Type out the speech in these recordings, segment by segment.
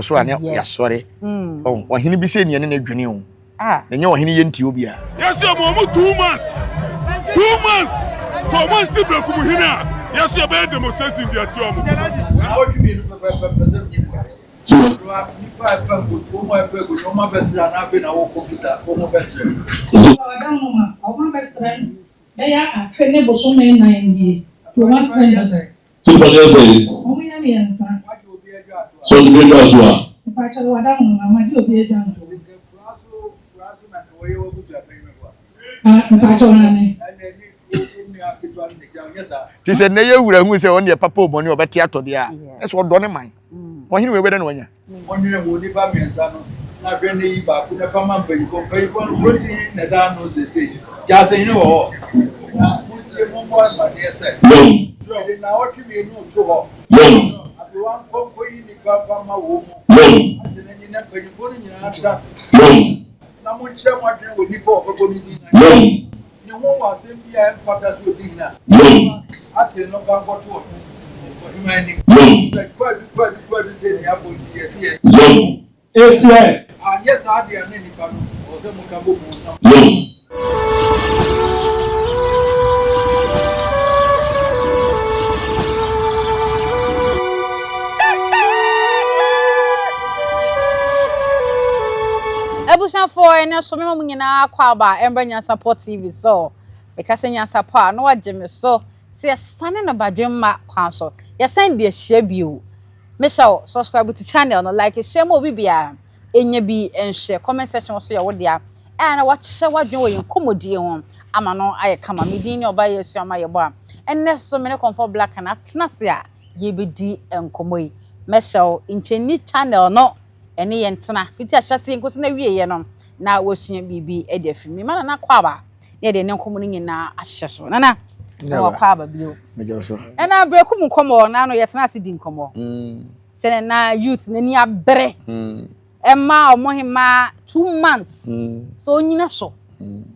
So a ne yɛasɔre. Ɔhene bi sɛ nea ne na dwene o. Na nyɛ ɔhene yɛ nti obi a. Yɛsi ɔmo ɔmo 2 months, 2 months sɛ ɔmo nsi Berekum hene a, yɛsi yɛbɛyɛ demonstration di ati ɔmo. Na 2 pɛpɛɛpɛ sɛ nye mu nipa a ɛpɛ nko wɔn a ɛpɛ nko wɔn abɛsrɛ na afei na wɔkɔ bisa wɔn bɛsrɛ. Ɔda nwoma ɔmo abɛsrɛ no bɛyɛ afe ne bosome 4 nie wɔn asrɛ no. Tí pàdé ẹsẹ̀ yìí. Ɔmo yɛ 3. Wagye obi adwa ato a. Sọ ní bí ẹjọ́ àti wa. Mpakyɛw, wada nwoma ma gye obi adwa nto. Nti nka kura so kura so na nka wɔyɛ wɔ butu apɛn mi wa. Ah, mpakyɛw nane. Ɛnna ɛni o nua ketewa no na gyina ɔnyɛ saa. Te sɛ nnɛ yɛwura hu sɛ ɔno deɛ papa obɔne ɔbɛte atɔ deɛ a, ɛsɛ ɔdɔ ne man. Ɔhene wei bɛdɛ na wanya. Wɔnwene ho nipa 3 no na ahwɛ ne yi baako na fama mpanyinfoɔ no kuro ti na ɛda ano sese gyaasehene wɔ hɔ na montie, mommɔ amaneɛ sɛ ɛde na 2 to hɔ. Aberewa nkɔnkɔ yi nipa fama wɔ mu ate n'anyi na mpanyinfoɔ no nyinaa tena ase na monkyerɛ mo adwene wɔ nipa a ɔbɛbɔ ne din na ne ho wɔ asɛm bi a ɛmfata sɛ ɔdi hene a ate no fa nkɔto ɔhema anim sɛ kwadu kwadu kwadu sɛ nea abɔ nti yɛsi yɛ. Etiɛ. Anyɛ saa deɛ ne nipa no ɔwɔ sɛ moka bɔ mu na Abusuafoɔ, ɛnɛ so mema mu nyinaa kɔ aba ɛmbrɛ Nyansapɔ TV so. Meka sɛ Nyansapɔ a, na wagye me so sɛ yɛsane no badwemma kwan so, yɛsan de ahyia bio. Mehyɛ wo, subscribe to channel no, like, hyɛ ma obi biara ɛnya bi nhwɛ. Comment section wɔ so yɛ wo dea ɛna na wakyerɛ w'adwene wɔ yɛn nkɔmmɔdie ho ama no ayɛ kama. Medin ne ɔba yɛ asua ma yɛbɔ a, ɛnɛ so me ne Kɔmfɔ Black na atena ase a yɛbɛdi nkɔmmɔ yi. Mɛhyɛ wo, nkyɛnni channel no ɛne yɛn tena fiti ahyɛseɛ nkosi na wieɛ no na wasua biribi de afiri mi ma. Nana, kɔ aba na yɛde ne nkɔmmɔ no nyinaa ahyehyɛ so. Nana, na wakɔ aba bio. Megye so. Nana, berɛku mu nkɔmmɔ na ano yɛtena ase di nkɔmmɔ sɛne na youth n'ani abere ɛma ɔmo hema 2 months sɛ ɔnyina so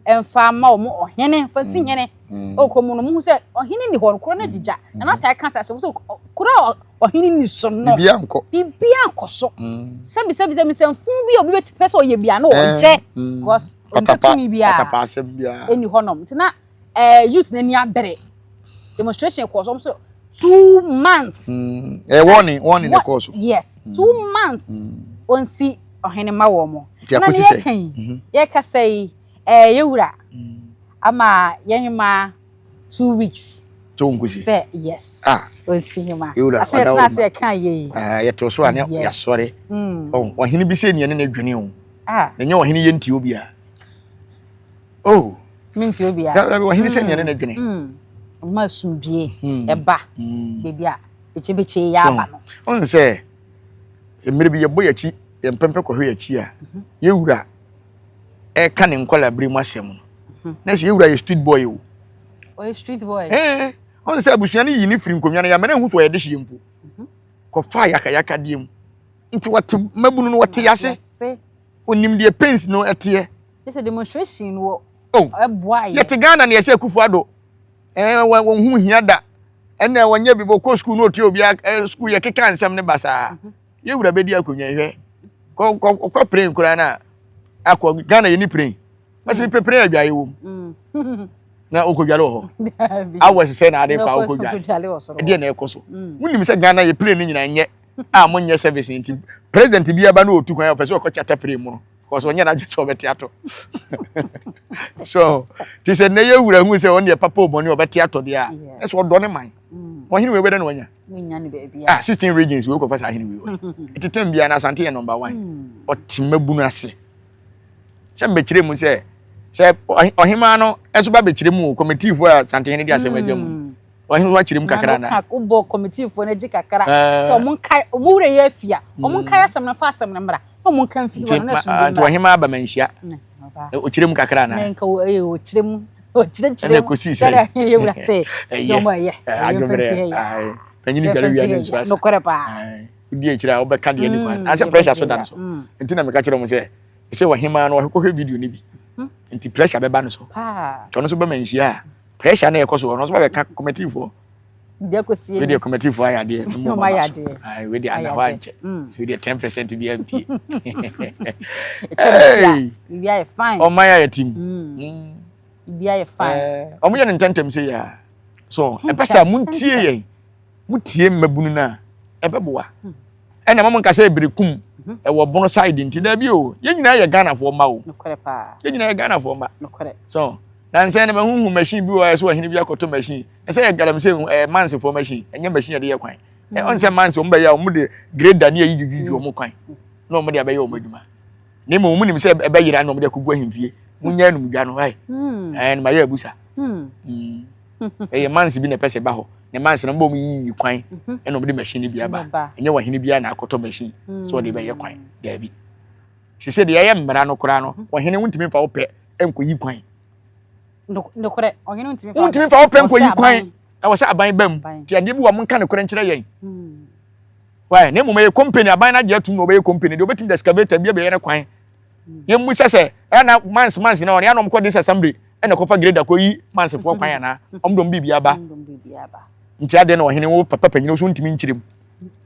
ɛmfa ma ɔmo ɔhene fa si hene ɔkɔ mu no muhu sɛ ɔhene ni hɔ no, kuro no agyigya. Nana taa ka sɛ asɛm sɛ kuro a ɔhene ni so no, Biribiara nkɔ. Biribiara nkɔ so. Sɛbi sɛbi sɛbi sɛ mfun bi a obi bɛti pɛ sɛ ɔyɛ bia na ɔyɛ because ɔmpɛ tumi biara Patapa asɛm biara. Ɛni hɔnom nti na youth n'ani abere, demonstration kɔ so, ɔmo sɛ 2 months. Ɛyɛ wɔne na ɛkɔɔ so. Yes, 2 months onsi ɔhene ma wɔn mo. Nti Na akɔsi ne sɛ? Yɛka yi, yɛkasa yi, yɛwura ama yɛn hema 2 weeks. Sɛ wɔnkosi. Sɛ yes. Ah. Onsi hema. Yɛwura, ase ɔda yɛtena wo ase yɛka yɛ yi. Ah, yɛto so a ne yɛasɔre. Ɔhene bi sɛ nea ne na dwene o. Ah. Na nyɛ ɔhene yɛ nti obi a. Oh, minti obi a. Dabi, ɔhene sɛ nea ne na dwene. Ɔma asomdwie ɛba beebi a bekyebekye yɛ aba no. Ɔn sɛ mmerɛ bi yɛbɔ yɛkyi, yɛmpɛmpɛ kɔhwɛ yɛkyi a, yɛwura ɛka ne nkɔla bere mu asɛm no. Na sɛ yɛwura yɛ street boy o. Ɔyɛ street boy. Ɔn sɛ abusua no yi ne firi nkonnwa no yɛamɛ na ehu so ɔyɛ de hyeɛ mpo. Kɔfa yakayakadeɛ mu. Nti wɔte mmabunu no wɔte ase. Yɛse. Onim deɛ pains no ɛteɛ. Yɛsɛ demonstration wɔ Oh. ɛboa yɛ. Yɛte Ghana ne yɛsɛ Akufo Addo wɔn ho hia da ɛnna wɔnyɛ bi bɔkɔ sukuu na otua obi sukuu yɛ keka nsɛm ne basaa. Yɛwura bɛdi akonnwa yi, hwɛ, kɔ kɔ kɔ plane koraa na akɔ Ghana yɛ ni plane ɛsɛ mi pɛ plane adwae wɔ mu na okɔdware wɔ hɔ. Dabi. Awɔ sisɛ na ade kɔ a Na okɔdware. ɔkɔ wɔ soro. Ɛdeɛ na ɛkɔ so, wonim sɛ Ghana yɛ plane no nyinaa nyɛ a monyɛ service, nti president bi aba na otu kwan a ɔpɛ sɛ ɔkɔ charter plane mu no because ɔnyɛ n'adwene sɛ ɔbɛte atɔ so. Te sɛ nnɛ yɛwura hu sɛ ɔno deɛ papa obɔne ɔbɛte atɔ deɛ a, ɛsɛ ɔdɔ ne man. Ɔhene wei bɛdɛ na wanya. Wonya no baabi a 16 regions wei kɔfa saa ahene wei wɔ ɛte tɛm biara na Asante yɛ number one. Ɔte mmabunu ase sɛ mbɛkyerɛ mu sɛ ɔhemaa no ɛso ba bɛkyerɛ mu o, kɔmitiifoɔ a Asantehene de asɛm agya mu yi, ɔhene so akyerɛ mu kakra na wobɔ kɔmitiifoɔ no agyi kakra sɛ ɔmo nkae ɔmo wura yɛ afia, ɔmo nkae asɛm no, fa asɛm no mmra na ɔmo nka mfiri hɔ no na asomdwe nti mmra. Ɔhemaa aba manhyia. Ɔbaa. Ɔkyerɛ mu kakra na na nka ɛyɛ ɔkyerɛ mu, ɔkyerɛkyerɛ ɛna mu ɛkɔsii sɛ sɛdeɛ yɛwura sɛ ɛyɛ na ɔmo ɛyɛ adwoberɛ ɛyɛ ae, panyini dware wia ne nsu asa. Nokorɛ paa. Ae, wodi akyire a wobɛka deɛ ne kwan asɛ pressure so da no so. Nti na meka kyerɛ mo sɛ ɔhemaa no ɔkɔhwɛ video no bi nti pressure bɛba no so. Paa. Nti ɔno nso bɛma nhyia a pressure na ɛkɔ so, ɔno nso bɛbɛka kɔmɛtiifoɔ. Deɛ kɔsie Wei deɛ kɔmɛtifoɔ ayɛ adeɛ. Mo Ɔmo ayɛ adeɛ. Ayi wei deɛ ana hɔ ankyɛ. Wei deɛ 10% bi ampie. Hey. Biribi ayɛ fine. Ɔman ayɛ tim. Biribi ayɛ fine. Ɔmo yɛ no ntɛntɛm sɛ yɛ So ɛpɛ sɛ mo ntie yɛn. Mo tie mmabunu no a ɛbɛboa. Ɛna mo nka sɛ Berekum ɛwɔ bono side nti daabi o. Yɛn nyinaa yɛ Ghanafoɔ mma o. Nokorɛ paa. Yɛn nyinaa yɛ Ghanafoɔ mma. Nokorɛ. So nansɛn no mahuhu machine bi wɔ hɔ a ɛsɛ ɔhene bi akɔtɔ machine. Ɛsɛ yɛ galamsey ɛɛ mansefoɔ machine ɛnyɛ machine yɛde yɛ kwan. Ɔn sɛ manse wɔn bɛyɛ a wɔn de grader ne ayi dwidwidwi wɔn kwan na wɔn de abɛyɛ wɔn adwuma. Na mmom wɔn nim sɛ ɛbɛyera na wɔn de akɔgu ahemfie. Munyɛ anumdwa no ayi. Ɛɛ no ma yɛ abusa. Ɛyɛ manse bi na ɛpɛ sɛ ɛba hɔ. Na manse no wɔn bɔ wɔn yiyi kwan ɛna wɔn de machine bi aba. Ɛnyɛ ɔhene biara na akɔtɔ machine sɛ ɔde bɛyɛ kwan. Daabi. Sese deɛ ɛyɛ mmara no koraa no ɔhene wontumi mfa wo pɛ nkɔyi kwan. Nokorɛ, ɔhene wontumi mfa wontumi mfa wo pɛ nkɔyi kwan. Ɛwɔ sɛ aban ba mu. Nti adeɛ bi wɔ mo nka nokorɛ nkyerɛ yɛn. Why? Na mmom ɛyɛ company aban no agye atum na ɔbɛyɛ company deɛ ɔbɛtumi de excavator bi abɛyɛ ne kwan. Yɛmmu sɛ sɛ ɛna mans mans na ɔne anam kɔ disassembly ɛna kɔfa grader kɔyi mansefoɔ kwan anaa ɔmo dɔm biribi aba. Nti adeɛ na ɔhene wo papa panyin so ntumi nkyerɛ mu.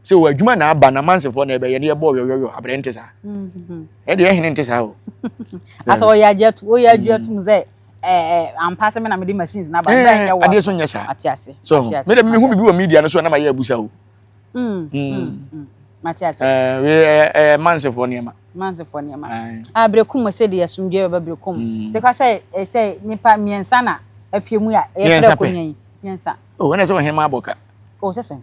Sɛ wɔ adwuma na aba na mansefoɔ na ɛbɛyɛ ne yɛbɔ yɔyɔyɔ abrɛ nte saa. Ɛdeɛ ɛhene nte saa o. Asɛ ɔyɛ agye atum ɔyɛ agye atum sɛ ɛɛ ampa sɛ me na mede machines na aba bɛn nyɛ wɔ. Adeɛ so nyɛ saa. Ate ase. So me de mehu bibi wɔ media no so na ma yɛ abusa o. Mate ase. Ɛɛ wei ɛɛ mansefoɔ nneɛma. Mansefoɔ nneɛma. Ah berekum sɛ deɛ asomdwoeɛ bɛba berekum. Te kwa sɛ sɛ nipa mmiɛnsa na apue mu a ɛyɛ pɛ akonnwa yi mmiɛnsa. Oh ɛna sɛ ɔhene ma abɔ ka. Oh sɛ sɛn.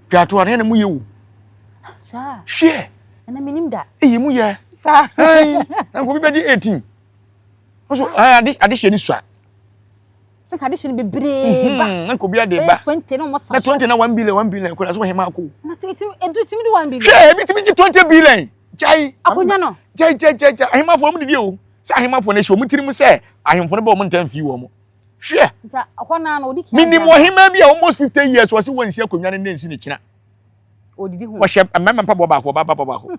Dwatoa no yɛ na mu yɛ o. Saa. Hwɛ. Ɛna menim da. Eyi mu yɛ. Saa. Ɛn na nko bi bɛgye 18. Nso ɛn ade ade hyɛ ni sua. Sɛ nka ade hyɛ no bebree ba. Na nko bi ade ba. 20 na ɔmo sa. Na 20 na 1 billion 1 billion kora so ɔhema akɔ. Na timi timi edu timi di 1 billion. Hwɛ ebi timi gye 20 billion. Kyai. Akonya no. Kyai kyai kyai kyai ahemafo ɔmo didi o. Sɛ ahemafo no hyɛ ɔmo tirim sɛ ahemfo no bɛ ɔmo ntam fi wɔn. Hwɛ. Menim ɔhemaa bi a almost 50 years wɔse wɔnsi akonnwa no ne nsi ne kyena. Wɔhyɛ mmarima mpaboa baako ɔbaa mpaboa baako.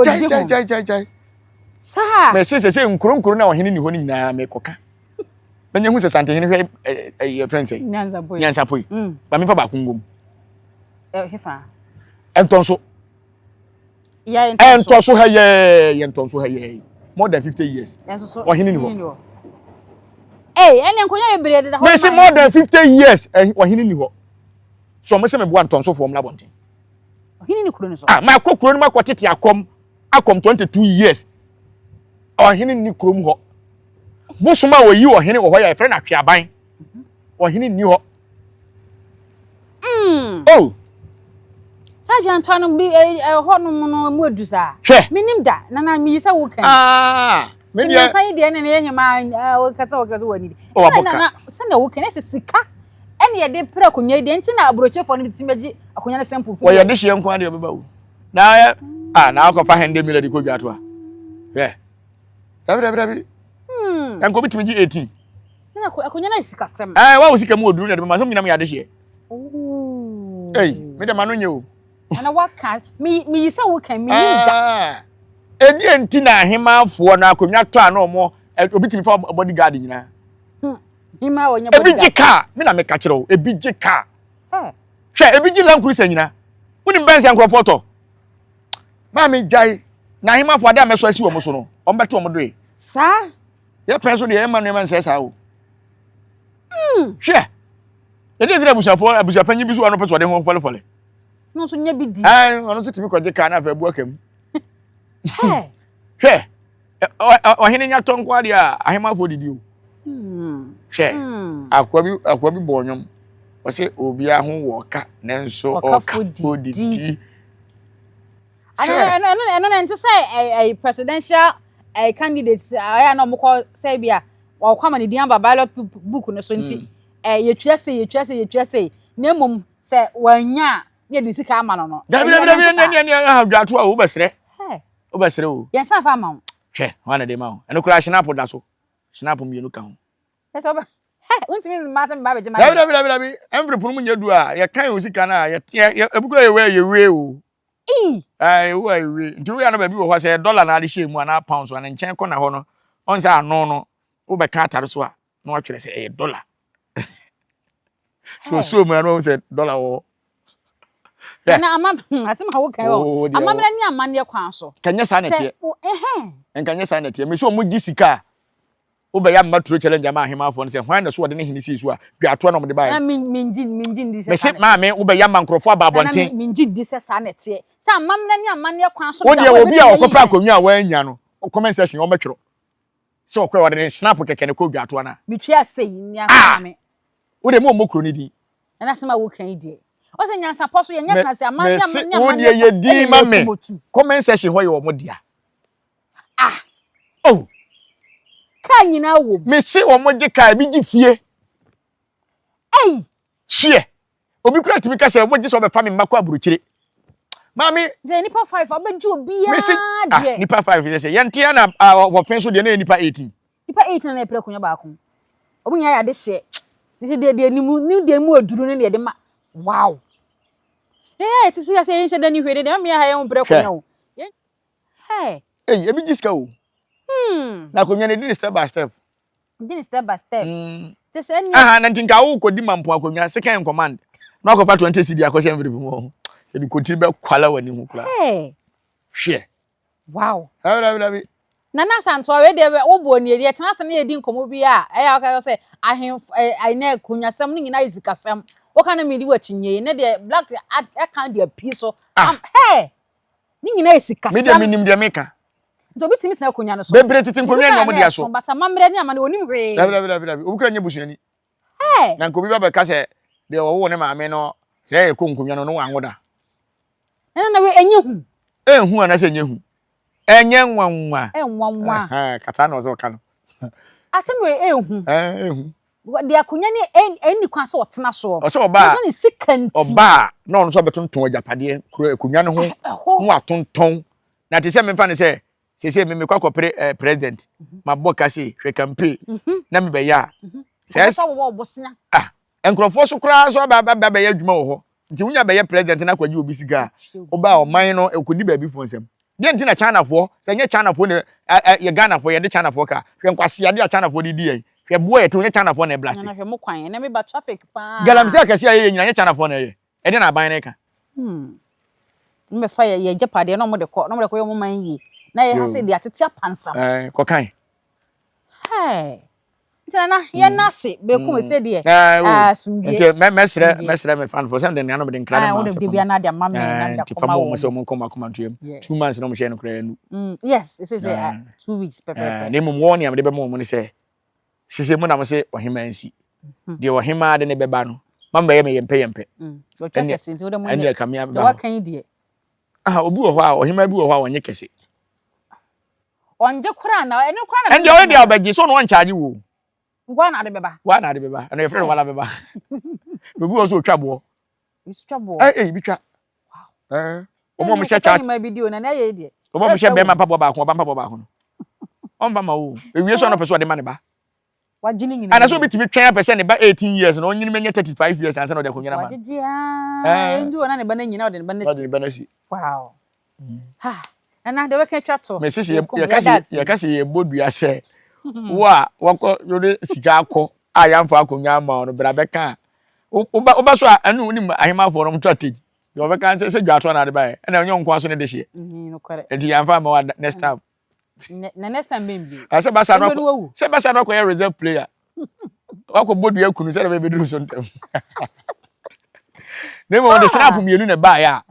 Gyae gyae gyae gyae gyae. Saa. Mɛse sɛ sɛ nkuro nkuro na ɔhene ni hɔ no nyinaa mekɔka. Mɛnyɛ hu sɛ Santehene hwɛ ɛyɛ fɛn sɛ. Nyansapoe. Nyansapoe. Ma memfa baako ngom. Ɛhefa. Ɛntɔnso. Ɛntɔ so ha yɛɛ yɛ ntɔ so ha yɛɛ more than 50 years. Ɔhene ni hɔ. Ee ɛnna nkonnwa bebree deda hɔ. Mesi more than 50 years ɔhene ni hɔ. So ɔmo sɛ meboa ntɔnsofoɔ mmra abɔnten. Ɔhene ni kuro no so. Ah makɔ kuro no mu akɔ tete akɔm akɔm 22 years. Ɔhene ni kurom hɔ. Bosom a wɔyi ɔhene wɔ hɔ yɛ yɛfrɛ no atweaban. Ɔhene ni hɔ. Mm. Oh. Saa adwantɔ no bi ɛhɔ nom no mu edu saa. Hwɛ. Minim da na na miyi sɛ wokan. Ah. Me deɛ. Nsa yi deɛ ne ne yɛ hema wɔkasa wɔkasa wɔ anidi. Oh, abɔka. Na sɛ na wokan ɛsɛ sika ɛne yɛde pere akonnwa yi deɛ nti na aburokyefoɔ no ti bɛgye akonnwa no simple. Wɔyɛ de hyɛ nko adeɛ ɔbɛba wo. Na ayɛ ah na akɔfa hɛnde mi na de kɔ dwa to a. Hwɛ. Dabi dabi dabi. Hmm. Nko bi tumi gye 18. Na akonnwa no ayɛ sikasɛm. Ɛɛ wa wo sika mu oduru na de ma sɛ mo nyinaa mo yɛ adehyeɛ. Ei, me de ma no nyɛ o. Ana waka me me yi sɛ woka me yi da. Ah. Edi enti na ahemafoɔ na akonnwa tɔ a na ɔmo obi tumi fa bodyguard nyinaa. Hmm. Hema ɔnyɛ bodyguard. Ebi gye kaa, me na meka kyerɛ wo, ebi gye kaa. Hwɛ, ebi gye Land Cruiser nyinaa. Wonim bɛn sɛ nkurɔfoɔ tɔ. Maame gyae na ahemafoɔ ade a mɛsɔ asi wɔn so no, wɔn bɛto wɔn doe. Saa. Yɛ pɛn so deɛ yɛmma nneɛma nsɛe saa o. Hmm. Hwɛ. Yɛde ɛsɛ abusuafoɔ abusuapanyin bi so ɔno pɛ sɛ ɔde ho fɔlefɔle. No nso nya bi di. Ɛn ɔno nso tumi kɔgye kaa na afɛ abu aka mu. Hwɛ. Ɔhene nya tɔ nko adeɛ a ahemafoɔ didi o. Hmm. Hwɛ. Hmm. Akoa bi akoa bi bɔ ɔnwom. Ɔsɛ obiara ho wɔ ɔka nanso ɔkafo didi. Ɛno ɛno ɛno na nte sɛ ɛɛ presidential ɛɛ candidates ɛyɛ na wɔn kɔ sɛ bi a wɔkɔ ama ne din aba ballot book no so nti ɛɛ yɛtua sei yɛtua sei yɛtua sei na mmom sɛ wɔanya a ne yɛde sika ama no no. Dabi dabi dabi ne ne ne aha dwato a wobɛsrɛ. Wobɛsrɛ o. Yɛn san fa ama wo. Hwɛ wɔn na de ma wo ɛno koraa hyinapo da so hyinapo mmienu ka ho. Ɛsɛ ɔbɛ wontumi mma sɛ meba abɛgye ma. Dabi dabi dabi dabi ɛnfiri pono mu nyɛ du a yɛkan o sika no a yɛ yɛ ebi koraa yɛ wei yɛ wei o. Ii. Ɛɛ ewu a ewie nti woyɛ no baabi wɔ hɔ sɛ dɔla na ade hyɛ mu anaa pounds a ne nkyɛn kɔ na hɔ no ɔn sɛ ano no wobɛka atare so a na watwerɛ sɛ ɛyɛ dɔla. So osuo mu na ɔhu sɛ dɔla wɔ hɔ. Na ama hmm, asɛm a woka wɔ oh, amammerɛ ne amanneɛ kwan so. Kanyɛ saa na ɛteɛ. Nka nyɛ saa na ɛteɛ. Mesi wɔn gye sika a wobɛyɛ ama turo challenge ama ahemafoɔ no sɛ hwan na so wɔde ne hene sii so a dwatoa na wɔde baeɛ. Na mengye mengye ndi sɛ mesi maame wobɛyɛ ama nkurɔfoɔ aba abɔnten. Na mengye ndi sɛ saa na ɛteɛ. Sɛ amammerɛ ne amanneɛ kwan so da hɔ. Wodeɛ obi a ɔkɔpɛ akonnwa a wannya no comment section wɔmɛtwerɛ sɛ ɔkɔɛ wɔde ne snap kɛkɛ ne kɔ dwatoa no a. Metua sei nea ah! maame. Wo deɛ mo mmɔ kuro no din. Ɛna asɛm a woka yi deɛ. Ɔsɛ nyansapɔ so yɛnyɛ tena ase amanneɛ amanneɛ wo deɛ yɛ din ma me. Comment section hɔ yɛ wɔn dea. Ah! Oh! Kaa nyinaa wɔ mu. Me se wɔn gye kaa ebi gye fie. Ei! Hweɛ! Obi kura tumi ka sɛ wɔgye sɛ ɔbɛfa me mma kɔ aburokyire. Maame. Sɛ nipa five ɔbɛgye obiara deɛ. Ah nipa five yɛ sɛ yɛn te na wɔfɛn so deɛ na yɛ nipa 18. Nipa 18 na ɛpere akonnwa baako. Wɔn nyinaa yɛ adehyeɛ. Ne sɛ deɛ deɛ ne mu ne deɛ mu aduru ne deɛ de ma. Wow! Yɛn a yɛte sɛ yɛsɛ yɛnhyɛ da ni hwee de deɛ mɛmɛ ha yɛn ho pere akonnwa o. Hey. Hey, ebi gye sika o. Hmm. Na akonnwa no di ne step by step. Di ne step by step. Mm. Te sɛ ni. Aha, na nti nka wo kɔdi ma mpo akonnwa second in command. Na akɔfa 20 cedi akɔhyɛ envelope mu hɔ. Ebi kotiri bɛ kwala w'ani ho koraa. Hey. Hwɛ. Wow. Dabi dabi dabi. Nana Asantewa wei deɛ wo boɔ nie deɛ tena ase ne yɛdi nkɔmmɔ bi a ɛyɛ a woka sɛ ahemfo ɛnɛ akonnwasɛm no nyinaa yɛ sikasɛm woka na medi w'akyinnye yi ne deɛ black ɛka deɛ pii so ah. Hey! Ne nyinaa yɛ sikasɛm. Me deɛ menim deɛ meka. Nti obi tumi tena akonnwa no so. Bebree tete nkonnwa nyɛ wɔn dea so. But amammerɛ ne amane onim hwee. Dabi dabi dabi dabi obi kura nyɛ busuani. Hey! Na nka obi ba bɛka sɛ deɛ ɔwoo ne maame no sɛ ɛkɔ nkonnwa no no wanwo da. Ɛna na wei ɛnyɛ hu. Ɛnhu anaasɛ ɛnyɛ hu. Ɛnyɛ nwanwa. Ɛnwanwa. Kasa na ɔsɛ ɔka no. Asɛm wei ɛnhu. Ɛnhu. Deɛ akonnwa no ɛnni kwan sɛ ɔtena soɔ. Ɔsɛ ɔbaa. Nanso ne sika nti. Ɔbaa na ɔno nso abɛtontɔn agyapadeɛ kuro akonnwa no ho. Ɛhɔ. Na watontɔn. Na te sɛ memfa no sɛ sese me mekɔ akɔpere eh, president. Mhm. Mabɔ ka se hwɛ campaign. Mhm. Na mebɛyɛ a. Mhm. Sɛ sɛ wɔwɔ ɔbosea. Ah, nkurɔfoɔ so koraa nso aba aba bɛyɛ adwuma wɔ hɔ. Nti wonya bɛyɛ president na akɔgye obi sika a, woba ɔman no ɛkɔdi baabi foɔ nsam. Deɛ nti na Chinafoɔ, sɛ nyɛ Chinafoɔ na yɛ Ghanafoɔ yɛde Chinafoɔ ka. Hwɛ nkwaseade a Chinafoɔ de di yɛn. Hwɛ boɔ yɛte nyɛ Chinafoɔ na ɛblaste. Nana hwɛ mo kwan, ɛnɛ meba traffic paa. Galamsey akɛseɛ a yɛyɛ nyina nyɛ Chinafoɔ na ɛyɛ. Ɛdeɛ na aban no ka. Hmm. Mbɛfa yɛ yɛ agyapadeɛ na wɔn de kɔ na wɔn de kɔ yɛ wɔn man yie. Na yɛ ha sɛ de atete apansam. Ɛɛ kɔkan. Hey. Nti nana yɛn mm. ase bekum mm. sɛ deɛ asomdue. Nti mɛsrɛ mɛsrɛ me fanfo sɛ de nea no mede nkra no ma sɛ bia na de ama me na de akɔma wɔn sɛ wɔn nkɔ makoma ntoyam 2 months na wɔn hyɛ no koraa nu. Yes ɛsɛ sɛ 2 weeks pɛpɛpɛ. Na mmom wɔn nea mede bɛma wɔn ne sɛ sese mu na mo se ɔhema nsi mhm. deɛ ɔhema de ne bɛba no ma mbɛyɛ me yɛmpɛ yɛmpɛ. Ɛnna kamea ba hɔ. Aha obi wɔ hɔ a ɔhema bi wɔ hɔ a ɔnyɛ kɛse. Ɔngye koraa na ɛno koraa na. Ɛnde ɔyɛ deɛ ɔbɛgye so na ɔnkyagye wo. Wa na ade bɛba. Wa na ade bɛba ɛno yɛfrɛ no wala bɛba. Na obi wɔ so otwa boɔ. Obi twa boɔ. Ɛɛ ebi twa. Ɛɛ wɔn a wɔhyɛ kyaakyaa. Wɔn a wɔhyɛ bɛrima mpaboa baako ɔba mpaboa baako no. Ɔmfa ma wo. Ewie so a na ɔpɛ sɛ ɔde ma ne ba. Wagye ne nyinaa. Anaasɛ obi tumi twɛn apɛ sɛ ne ba 18 years na ɔnyini mɛnyɛ 35 years ansa na ɔde akonnwa no ama. Wagyegye aa ndu hɔ na ne ba no anyin na ɔde ne ba no asi. Ɔde ne ba no asi. Wow. Ha nana deɛ wobɛka atwa to. Mese sɛ yɛka sɛ yɛbɔ dua sɛ wo a wakɔ wode sika akɔ a yɛamfa akonnwa ama wo no bra bɛka a woba so a ɛne wonim ahemafoɔ no ɔmto atɛgyi deɛ wɔbɛka sɛ sɛ dwatoa na ade baeɛ ɛna ɛnyɛ nkoa so ne de hyeɛ nti yɛamfa ama wa next time. Na next time bɛn bio. Ah, sɛ basa no akɔ sɛ basa no akɔyɛ reserve player. Wakɔ bɔ dua kunu sɛ ɛbɛbɛ duru so ntɛm. Na mmom ɔde snap mmienu na ɛbaeɛ a.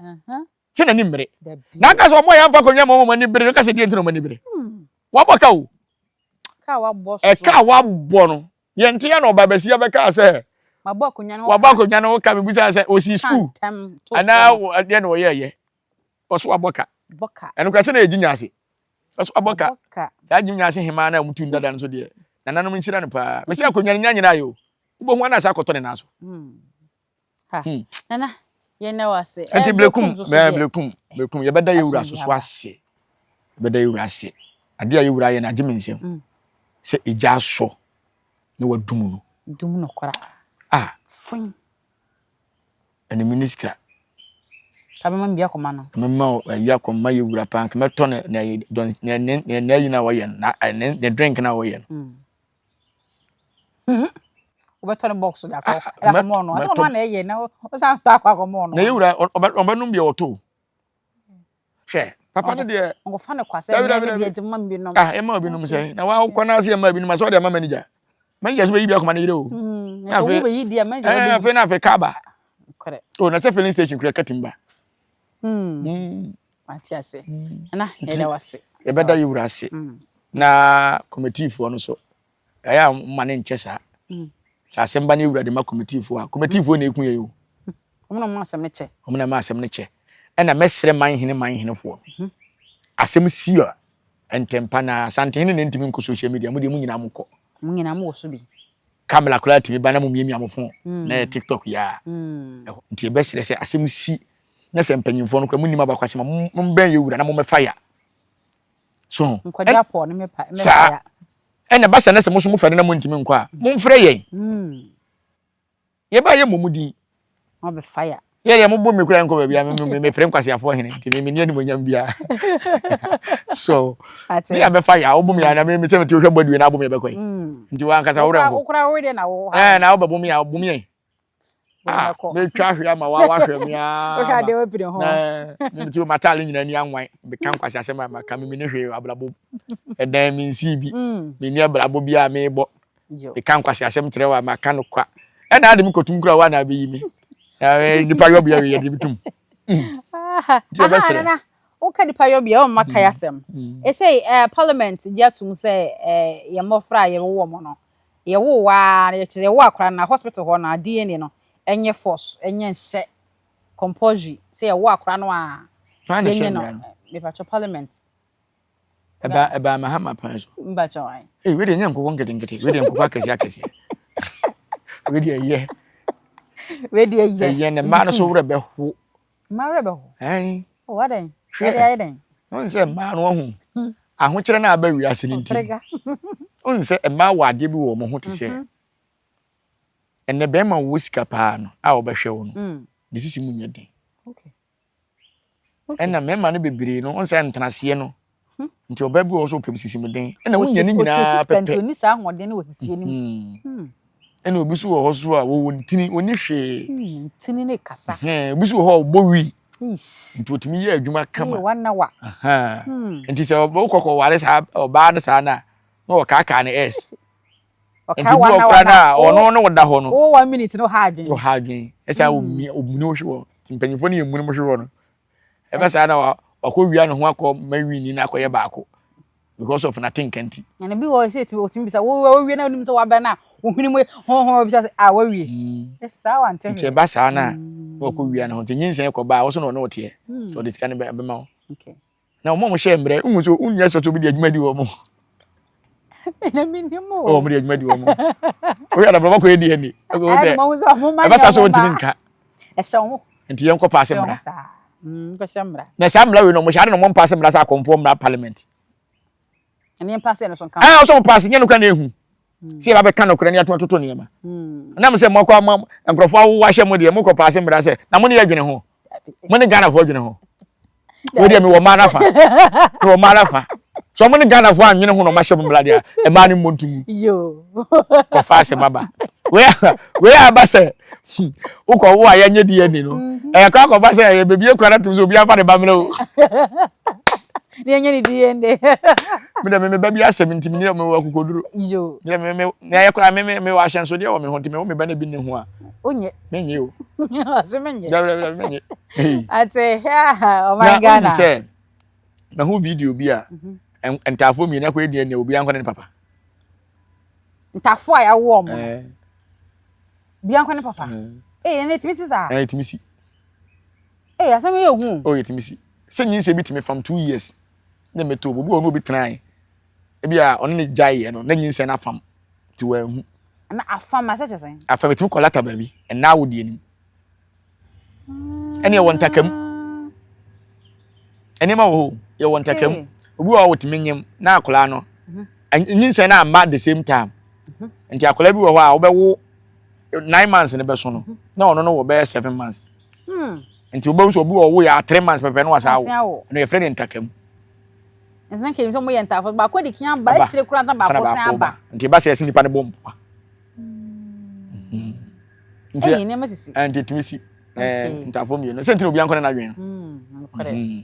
Sɛ n'ani mmere. Na aka sɛ ɔmo a yɛamfa akonnwa ma ɔmo ani bere no ka sɛ deɛ nti na ɔmo ani bere. Wabɔ ka o. Ɛka a wabɔ no. Yɛn te ya na ɔba bɛsi abɛka sɛ. Wabɔ akonnwa no ho ka. Wabɔ akonnwa no ho ka mebusa sɛ osi school. Anaa deɛ na ɔyɛɛyɛ. Ɔso wabɔ ka. Ɛno kora sɛ na yɛgye nyaase. Ɔso wabɔ ka. Saa gye nyaase hemaa na ɔmutu ndada no so deɛ. Nananom nhyira no paa. Mesi akonnwa no nya nyina ayɛ o. Wobɛhu anaasɛ akɔtɔ ne nan so. Hmm. Hmm. Nana, yɛn na wase. Nti blekum, mɛ blekum, blekum. Yɛbɛda yɛ wura so so ase. Yɛbɛda yɛ wura ase. Adeɛ a yɛ wura yɛ no agye me nsam. Hmm. Sɛ egya asɔ na wadum no. Dum no koraa. Ah. Fun. Ɛne me ni sika. Ka bɛma me bi akɔma no. Mɛma wo ayi akɔma yɛ wura paa nka mɛtɔ ne ne dɔn ne ne ne ne ayi na wɔyɛ no na ne ne drink na wɔyɛ no. Hmm. Wobɛtɔ ne box de akɔ de akɔma ɔno. Asɛ ɔno na ɛyɛ na wosan tɔ akɔ akɔma ɔno. Na yɛwura ɔbɛnom deɛ ɔtɔ o. Hwɛ papa no deɛ. Nkɔfa no kwa sɛ ɛnyɛ ne deɛ nti mma me binom. Ah ɛma obinom sɛn na wakɔ na ase ɛma binom asɛ ɔde ama manager. Manager so bɛyi bi akɔma ne yere o. Na afei wobɛyi deɛ manager bɛyi. Afei na afei kaa ba. O na sɛ filling station kura katim ba. Wate ase. Na yɛda wase. Yɛbɛda yɛwura ase. Na kɔmitiifoɔ no so ɛyɛ a mma ne nkyɛ saa. Sɛ asɛm ba ne yɛwura de ma kɔmitiifoɔ a, kɔmitiifoɔ na ɛku yɛn o. Wɔn na wɔma asɛm no kyɛ. Wɔn na ɛma asɛm no kyɛ. Ɛna mɛsrɛ man hene man henefoɔ no. Asɛm si a, ntɛmpa na Asantehene na ntumi nkɔ social media, mo deɛ mo nyinaa mokɔ. Mo nyinaa mowɔ so bi. Camera koraa tumi ba na mo miamia mo phone na ɛyɛ TikTok yi ara. Nti yɛbɛsrɛ sɛ asɛm si na sɛ mpanyinfoɔ no koraa mo nim abakwasɛm a, mombɛn yɛ wura na mommɛfa ya. So ho. Nkɔgye apɔ ne mepa mɛfa Saa. ya. Ɛna ɛba sɛ na sɛ mo nso mofɛre na montumi nkɔ a, momfrɛ yɛn. Yɛba yɛ mmɔ mo din. Wɔbɛfa ya. Yɛ deɛ mobɔ me kura nkɔ baabi a me me mepere nkwaseafoɔ hene nti me menni animuonyam biara. So me a bɛfa ya wobɔ me a na me me sɛ mete wohwɛ bɔdue na abɔ me ɛbɛkɔ yi. Nti wankasa worɛ nko. Wokora wo deɛ na wo ha. Ɛɛ na wobɛbɔ me a bɔ me yɛn. Ah, metwa ahwe ama wa wahwɛ me aa. Wohwɛ adeɛ wapiri ho. Na me mete m'ataale nyinaa ni anwan. Meka nkwasi asɛm a maka me mene hwee abrabɔ. Ɛdan me nsii bi. Menni abrabɔ bi a mebɔ. Meka nkwasi asɛm kyerɛ wa maka no kwa. Ɛna ade me kɔtum kura wa na abɛyi me. Nipa yɔbea wei yɛde me tum. Nti yɛbɛsrɛ. Woka nipa yɔbea wɔn mma kae asɛm. Ɛsɛ parliament gye atum sɛ yɛn mmɔfra a yɛwɔ wɔn no Yɛwoo wo ara no, yɛkyerɛ yɛwoo akwadaa no na hospital hɔ no DNA no ɛnyɛ force, ɛnyɛ nhyɛ compulsory sɛ yɛwo akwadaa no a Hwan na ɛhyɛ yɛnyɛ no. mmara no? Mepakyɛ parliament. Ɛbaa ɛbaa Mahama pan so. Mpakyɛ wan. Ei wei deɛ ɛnyɛ nkokɔ nketenkete, wei deɛ nkokɔ akɛseɛ akɛseɛ. Wei deɛ ɛyɛ. Wei deɛ ɛyɛ. Ɛyɛ na mmaa no so werɛ bɛho. Mmaa werɛ bɛho. Ɛn. Oh adɛn? Hwɛ. Ɛde ayɛ dɛn? Wohu sɛ mmaa no wahu ahokyerɛ no a aba wiase no nti. Wohu sɛ mmaa wɔ adeɛ bi wɔ wɔn ho te sɛ mhm. ɛnɛ bɛrima wɔ sika paa no a ɔbɛhwɛ wo no mm. ne sisi mu nyɛ den. Ɛna mmarima no bebree no wohu sɛ ntenaseɛ no hmm. nti ɔbaa bi wɔ hɔ sɛ ɔpɛ sisi mu den ɛna wonya ne nyinaa pɛpɛ. Hmm. Hmm. Ɛna obi nso wɔ hɔ so a wɔwɔ ntini, wɔnni hwee. Hmm, ntini ne kasa. Obi nso wɔ hɔ a ɔbɔ wi. Nti otumi yɛ adwuma kama. One hour. Hmm. Nti sɛ wokɔ kɔware saa ɔbaa no saa no a, na ɔkaakaa ne S. Nti bi wɔ koraa no a ɔno ne woda hɔ no. Wo one minute no ha adwene. Ɔha adwene. Ɛsɛ a omuni wo hwe hɔ. Nti mpanyinfoɔ no yɛ muni mo hwe hɔ no. Ɛbɛ saa na wakɔ wia ne ho akɔ ma wi ni na akɔyɛ baako. because of n'atenka nti. Na bi wɔ sɛ etumi otumi bisa wo wo wie na onim sɛ wabɛn na wo hwene mu ho ho bisa sɛ ah wawie. Mm. Saa wante hwee. Nti ɛba saa na mm. na ɔkɔ wia ne ho nti nyinsɛn kɔ ba a wɔso na ɔne ɔteɛ. Mm. So ɔde sika no bɛma wo. Okay. Na wɔn a wɔhyɛ mbrɛ nhu so wonyɛ sɛ obi de adwuma di wɔn. Na mi ni mu. Oh, wɔn de adwuma di wɔn. Woyɛ adabrɛ wɔkɔ yɛ DNA. Ɛbɛ saa so wɔntumi nka. Ɛhyɛ wɔn. Nti yɛn kɔ paase mmara. Nkɔhyɛ mmara. Na saa mmara wei no wɔn hyɛ ade na wɔn mpaase mmara sɛ akɔnfoɔ mmara parliament. Ɛne yɛn paase no so nka. Ɛɛ ɔsɛ wɔn paase nyɛ no kura na ehu. Sɛ yɛba bɛka no kura ne yɛatuma toto nneɛma. Nam sɛ mo akɔ ama nkurɔfoɔ awowa ahyɛ mo deɛ mo kɔ paase mmara sɛ na mo ne yɛ dwene ho. Mo ne Ghanafoɔ dwene ho. Wo deɛ mewɔ mmaa nafa. Mewɔ mmaa nafa. So ɔmo ne Ghanafoɔ anwene ho na ɔmo ahyɛ mo mmara deɛ mmaa no mmɔ ntumu. Kɔfa asɛm aba. Wei wei aba sɛ wokɔ wo a yɛnyɛ DNA no. Mhm. Ɛyɛ kɔ akɔba sɛ ɛyɛ baabi ekura na tum sɛ obi afa ne ba mmerɛ o. Ne yɛnyɛ ne DNA. Me deɛ me me ba bi asɛm nti me ne me wɔ akokoduro. Yo. Me me me ne ayɛ koraa me me me wɔ ahyɛnsodeɛ wɔ me ho nti me wo me ba na bi ne ho a. Onyɛ. Menyɛ o. Ɔse menyɛ. Dabi dabi dabi menyɛ. Ate ɔman Ghana. Na sɛ mahu video bi a mhm. ntaafoɔ mmienu akɔyɛ DNA obi ankɔ ne papa. Ntaafoɔ a yɛawo wɔn no. Eh. Obi ankɔ ne papa. Ee ɛnna etumi si saa. Ɛɛ etumi si. Ee asɛm yɛ hu. O etumi si. Sɛ nyinsɛ bi tumi fam 2 years na mɛtɔ obi wɔ no obi tenae ebi a ɔne ne gyae yɛ no na nyinsɛ no afam nti wanhu. Na afam asɛ kyɛ sɛn? Afam etumi kɔ lata baabi ɛnna awo deɛ nim. Ɛne ɛwɔ ntakam. Nneɛma wɔ hɔ yɛwɔ ntakam. Obi wɔ hɔ a wɔtumi nyem na akwadaa no mhm. nyinsɛn no amma the same time. Mhm. Nti akwadaa bi wɔ hɔ a wɔbɛwo 9 months ne bɛso no mhm. na ɔno no wɔ bɛyɛ 7 months. Hmm. Nti wobɛhu sɛ obi wɔ ɔwo yɛ a 3 months pɛpɛ no wasa awo. Ɛno yɛfrɛ no ntakam. Nti na nkɛnyɛ sɛ wɔyɛ ntaafo baako de kia ba akyire koraa sɛ baako san aba. Nti ɛba sɛ yɛsɛ nipa no bɔ mpoa. Nti Ɛyi nneɛma sisi. Nti tumi si. Ɛɛ ntafo mmienu. Sɛ nti na obi ankɔ ne n'adwene no. Nokorɛ.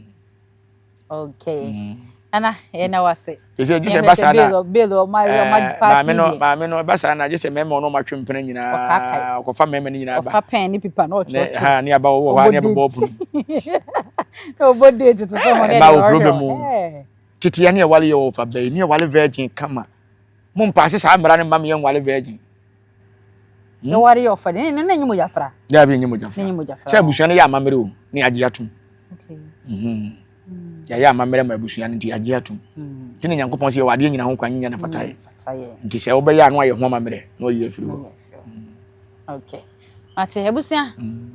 Okay. Nana yɛn na wase. Sɛ gye sɛ ɛba saa na Bill ɔma ɔma paasi maame no deɛ. maame no ɛba saa na gye sɛ mmarima ɔno ɔma twe mpena nyinaa ɔkɔfa mmarima no nyinaa ba. Ɔfa pɛn ne pipa na ɔtwerɛtwerɛ. Ha ne aba wɔ hɔ a ne abɛbɔ ɔpono. Na ɔbɔ date toto ho ne Ɛma deɛ wo problem ɔhwɛ. o. Tete ya ne ɛwale yɛ wɔ fa bɛyi ne ɛwale virgin kama. Mo mpaase saa mmara no mma me yɛ nwale virgin. Hmm? Yɛware yɛ ɔfa de ne ne nye mogya fra. Daabi nye mogya fra. Ne nye mogya fra. Sɛ abusua no yɛ amammerɛ o ne agye atom. Okay. Mhm. Yɛayɛ amammerɛ ma abusua no nti agye atom. Nti ne Nyankopɔn sɛ yɛwɔ adeɛ nyina ho kwan nyina na fata yɛ. Nti sɛ wobɛyɛ ano ayɛ ho amammerɛ na ɔyi afiri hɔ. Okay. Mate abusua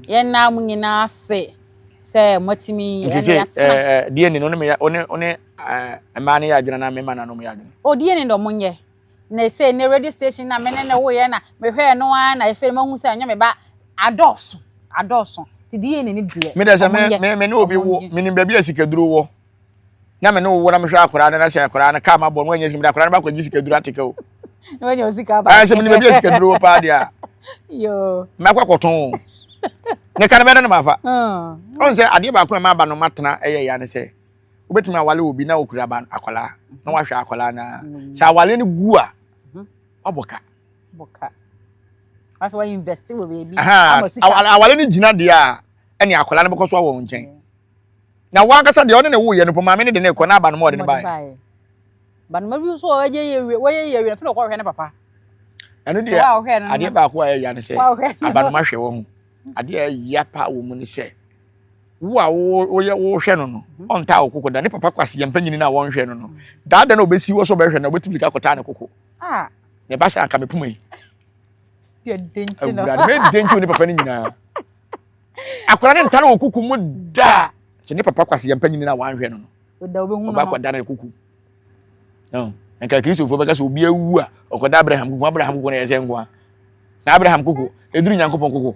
yɛn na mo nyinaa ase sɛ moatumi nti sɛ ɛɛ DNA no ne me one one mmaa no yɛ adwene na mmarima no yɛ adwene. O DNA no ɔmo nyɛ. Na ɛsei ne radio station na me ne ne woyɛ na mehwɛɛ no ara na afei mahu sɛ ɛnyɛ me ba adɔɔso adɔɔso nti DNA ne deɛ me deɛ sɛ me me me ne obi wo menim baabi a sikaduro wɔ na me ne wo wɔ na mehwɛ akwaraa no na sɛ akwaraa no kaa ma bɔ no wanyɛ sika mede akwaraa no bakɔgye sikaduro ateka o na wanya wo sika aba ɛɛ sɛ menim baabi a sikaduro wɔ paa deɛ a yoo mɛkɔ akɔtɔn o ne ka no bɛdɛ no mafa ɔn sɛ adeɛ baako a ɛma aba no matena ɛyɛ ya ne sɛ wobɛtumi awale obi na okura ba akwadaa na wahwɛ akwadaa na mm. sɛ awale no gu a mhm. wabɔ ka. Bɔ ka. Wasɛ wa invest wɔ baabi. Awale no gyina deɛ a ɛne akwadaa no bɛkɔ so awɔ nkyɛn. Na wankasa deɛ ɔne ne wo yɛ no po maame no de ne kɔ na aba no ma ɔde ne baeɛ. Banoma bi nso a wɔyɛ yɛ wie wɔyɛ yɛ wie na ɔkɔhwɛ ne papa. Ɛno deɛ adeɛ baako a ɛyɛ ne sɛ abanoma hwɛ wɔ ho adeɛ a ɛyɛ paa wɔ mu ne sɛ wo a woyɛ wohwɛ no no mhm. ɔntaa wo koko da ne papa kwasi yɛn mpanyini no a wɔnhwɛ no no mhm. daada na obesi wɔ so ɔbɛhwɛ no obetumi ka kɔtaa ne koko ah. na ɛba sɛ anka mepoma yi awurade mɛde nkyi ne papa no nyinaa akwadaa ne ntare wɔ kuku mu da sɛ ne papa kwasi yɛn mpanyini no a wɔanhwɛ no no ɔba akɔda ne kuku nka kristofoɔ bɛka sɛ obi awu a ɔkɔda abraham kuku abraham kuku na yɛ sɛ nkoa na abraham kuku ɛduru nyankopɔn kuku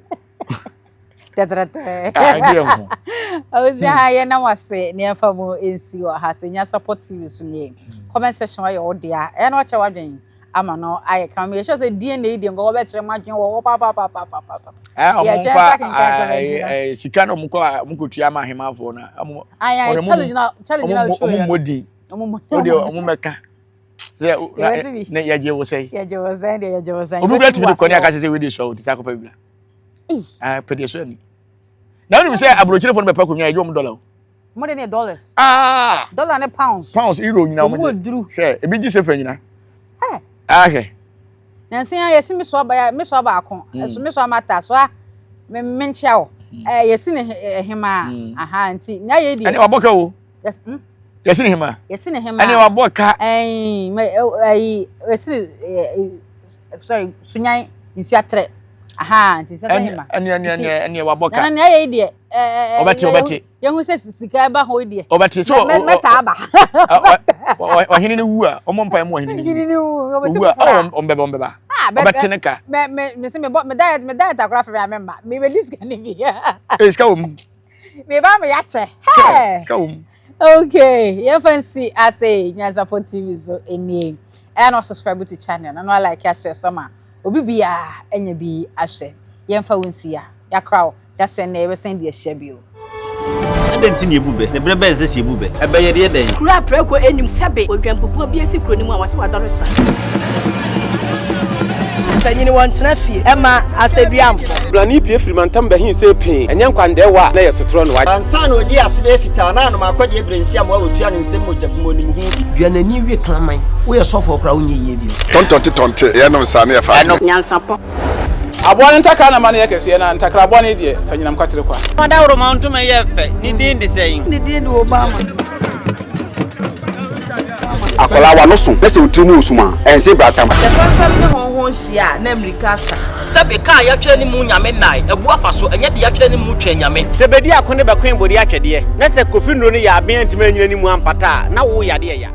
tɛtrɛtɛ ah, ɔsi ha yɛ nam ase ne yɛmfa mu nsi wɔ ha sɛ nya support tv so nie comment section wayɛ wo dea ɛyɛ na wakyɛ wadwen ama no ayɛ kama meyɛ sure sɛ dna deɛ nkɔkɔ bɛkyerɛ mo adwen wɔ hɔ papapapapapa ɔmo nfa sika na ɔmo kɔ ɔmo kɔ tua ama ahemafoɔ na ɔmo ɔmo mmɔ din o deɛ ɔmo mɛka sɛ ne yɛgye wo sɛn yɛgye wo sɛn deɛ yɛgye wo sɛn obi kura tumi de kɔ ne aka sɛ wei de sɔ o ti sɛ akɔpɛ bi la pɛ deɛ sɔ ani na wonim sɛ aburokyerefo no bɛpɛ akonnwa yɛgye wɔn dɔla o mo de ne dollars ah dollar ne pounds pounds euro nyina wɔn gye hwɛ ebi gye sefa nyina eh ah hwɛ nansi ya yɛsi mi soa ba mi soa baako ɛso mi soa mata soa me me nkyia o ɛɛ yɛsi ne hema aha nti nya yɛ di ɛne wabɔ ka o Yes, mm. Yɛsi ne hema. Yɛsi ne hema. Ɛne wabɔ ka. Ɛn mɛ ɛyi yɛsi ɛ sorry sunyan nsu atrɛ. Aha nti nsu atrɛ hema. Ɛne ɛne ɛne ɛne wabɔ ka. Nana nea yɛ yi deɛ ɛɛ ɔbɛte ɔbɛte. Yɛhu sɛ sika ɛba hɔ yi deɛ. Ɔbɛte so mɛ mɛta aba. Ɔhene ne wu a ɔmɔ mpa mu ɔhene ne wu. Wu a ɔwɔ ɔmbɛba ɔmbɛba. Ɔbɛte ne ka. Mɛ mɛ mɛ sɛ mɛ bɔ mɛ diet mɛ diet akora fɛ mɛ mba mɛ bɛ di sika ne bi. Ee sika wɔ mu. Me ba me yakyɛ. Hey! Sika wɔ mu. Okay, yɛmfa nsi ase Nyansapɔ TV so nie. Ɛyɛ na subscribe to channel na na like ahyɛ so ma obi biara anya bi ahwɛ. Yɛmfa wo nsi ya. Yakra wo. Yasɛn na yɛbɛsɛn de ahyia bio. Adɛn nti na yebu bɛ? Na bere bɛn na ɛsɛ sɛ yebu bɛ? Ɛbɛyɛ deɛ dɛn? Kuro a prako nnim sɛbe odwanpupoɔ bi asi kuro no mu a wɔse wadɔre sra. Mpanyin wɔntena fie mma asɛduamfo. Brane pue firi mantam bɛhe sɛ pee, ɛnyɛ nkwandɛɛwa a na ɛyɛ sotorɔ no. Ansa na ɔdii ase bɛyɛ fitaa na anom akɔdeɛ berɛ nsi amoa wɔtua ne nsam mogya bi mu ɔnim ho bi. Dua n'ani we kraman. Woyɛ sɔfoɔ koraa wonyɛ yie bio. Tɔntɔnte tɔnte, yɛnom saa na yɛfa adwene. Nyansapɔ. Aboa no ntakra na ma no yɛ kɛseɛ, na ntakra bɔne deɛ, fa nyinam kwatere kwa. Ɔdawuroma ntoma yɛ fɛ, ne din de sɛn? Ne din de Obama. Akwadaa w'ano so na sɛ wo tiri mu wɔ sum a, ɛnse bratam. Sɛ fɛmfɛm ne hɔnhɔn hyia a, na mmirika asa. Sɛbe ka a yɛatwerɛ ne mu Nyame nnae, abu afa so, ɛnyɛ deɛ yɛatwerɛ ne mu Twɛn Nyame. Sɛ bedi ako ne bɛkoe bode atwɛdeɛ, na sɛ Kofi nnuro no yɛ aben antumi anyina ne mu ampata a, na wo yadeɛ ya.